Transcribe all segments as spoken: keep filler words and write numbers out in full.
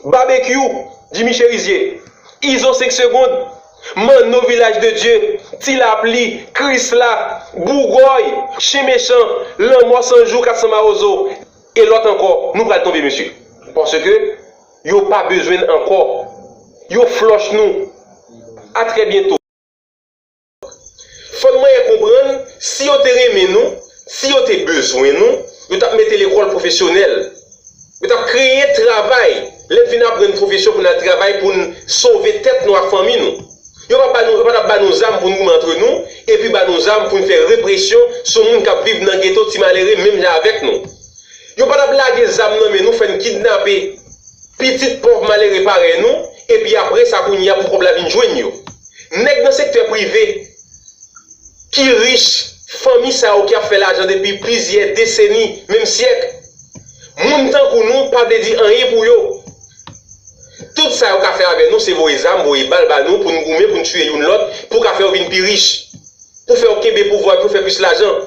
Babekyou, Jimmy Cherizier, Izo senk segonn, Manno Vilaj de Dye, Ti Lapli, Krisla, Bougòy, Chen Mechan, Lanmò San Jou, Kat San Mawozo, e lòt ankò, nou pral tonbe, mesye. Paske yo pa bezwen n ankò. Yo flòch nou. A trè byento. Fò n manyen konprann, si yo te renmen nou, si yo te bezwen nou, yo t ap mete lekòl pwofesyonèl. Yo t ap kreye travay. Lè n fin aprann pwofesyon pou n al travay, pou n sove tèt nou ak fanmi nou. Yo pa ba nou, yo pa t ap ba nou zam pou n goumen antre nou, epi ba nou zam pou n fè represyon sou moun k ap viv nan geto, ti malere, menm jan avèk nou. Yo pa t ap lage zam nan men nou, fè n kidnape pitit pòv malere parèy nou, epi apre sa, kounye a, pou kòb la vin jwenn yo. Nèg nan sektè prive ki rich, fanmi sa yo ki ap fè lajan depi plizyè deseni, menm syèk. Moun tankou nou pa vle di anyen pou yo. Tout sa yo ka fè avè nou, se voye zam, voye bal ba nou, pou n goumen, pou n tiye youn lòt, pou ka fè yo vin pi rich, pou fè yo kenbe pouvwa, pou fè plis lajan.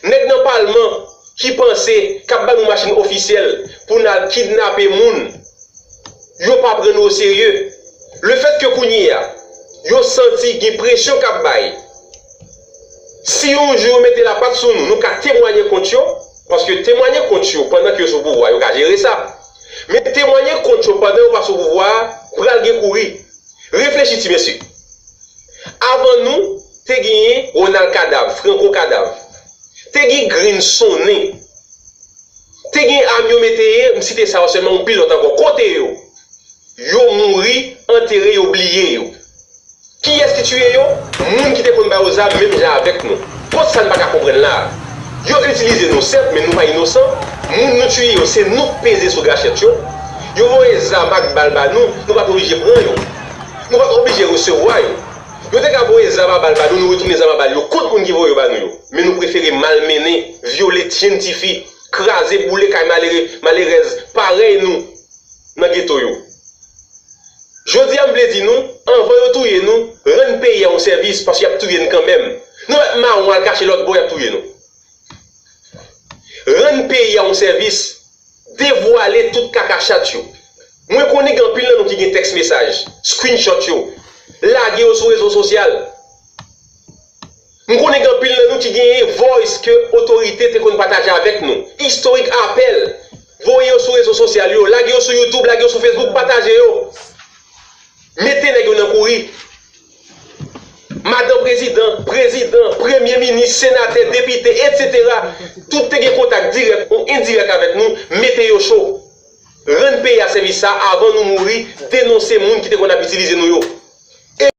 Nèg nan palman ki panse k ap ba nou machin ofisyèl pou n al kidnape moun, yo pa pran nou oserye. Lefètke kounye a, yo santi gen presyon k ap bay, si yon jou yo mete lapat sou nou, nou ka temwanye kont yo, paske temwanye kont yo pandan ke yo sou pouvwa, yo ka jere sa. Men temwanye kont yo pandan yo pa sou pouvwa a, pral gen kouri. Reflechi, ti mesye. Avan nou, te genyen Ronald Kadav, Franco Kadav. Te gen grenn sonnen. Te gen am yo mete ye, m site sa yo sèlman, yon pilòt ankò. Kote yo? Yo mouri, antere yo, bliye yo. Kiyès ki tiye yo? Moun ki te konn ba yo zam menm jan avèk nou. Kot sa n pa ka konprann la a? Yo itilize nou, sèt, men nou pa inosan. Moun nou tiye yo, se nou k peze sou gachèt yo. Yo voye zam ak bal ba nou, nou pa t oblije pran yo. Nou pa t oblije resevwa yo. Yo te ka voye zam a bal ba nou, nou retounen zam a bal yo kont moun ki voye yo ba nou yo. Men nou prefere malmennen, vyole jenn tifi, kraze boule kay malere, malerèz parèy nou nan geto yo. Jodi a, m vle di nou, anvan yo touye nou, rann peyi a yon sèvis, paske y ap touye n kanmenm. Nou mèt mawon al kache lòt bò, y ap touye nou. Rann peyi a yon sèvis, devwale tout kaka chat yo. Mwen konnen gen anpil nan nou ki gen tèks mesaj, screenshot yo, lage yo sou rezo sosyal. M konnen gen anpil nan nou ki genyen voice ke otorite te konn pataje avèk nou. Istorik apèl. Voye yo sou rezo sosyal yo, lage yo sou YouTube, lage yo sou Facebook, pataje yo. Mete nèg yo nan kouri. Madan prezidan, prezidan, premye minis, senatè, depite, etsetera. Tout te gen kontak dirèk ou endirèk avèk nou, mete yo cho. Rann peyi a sèvis sa avan nou mouri, denonse moun ki te konn ap itilize nou yo.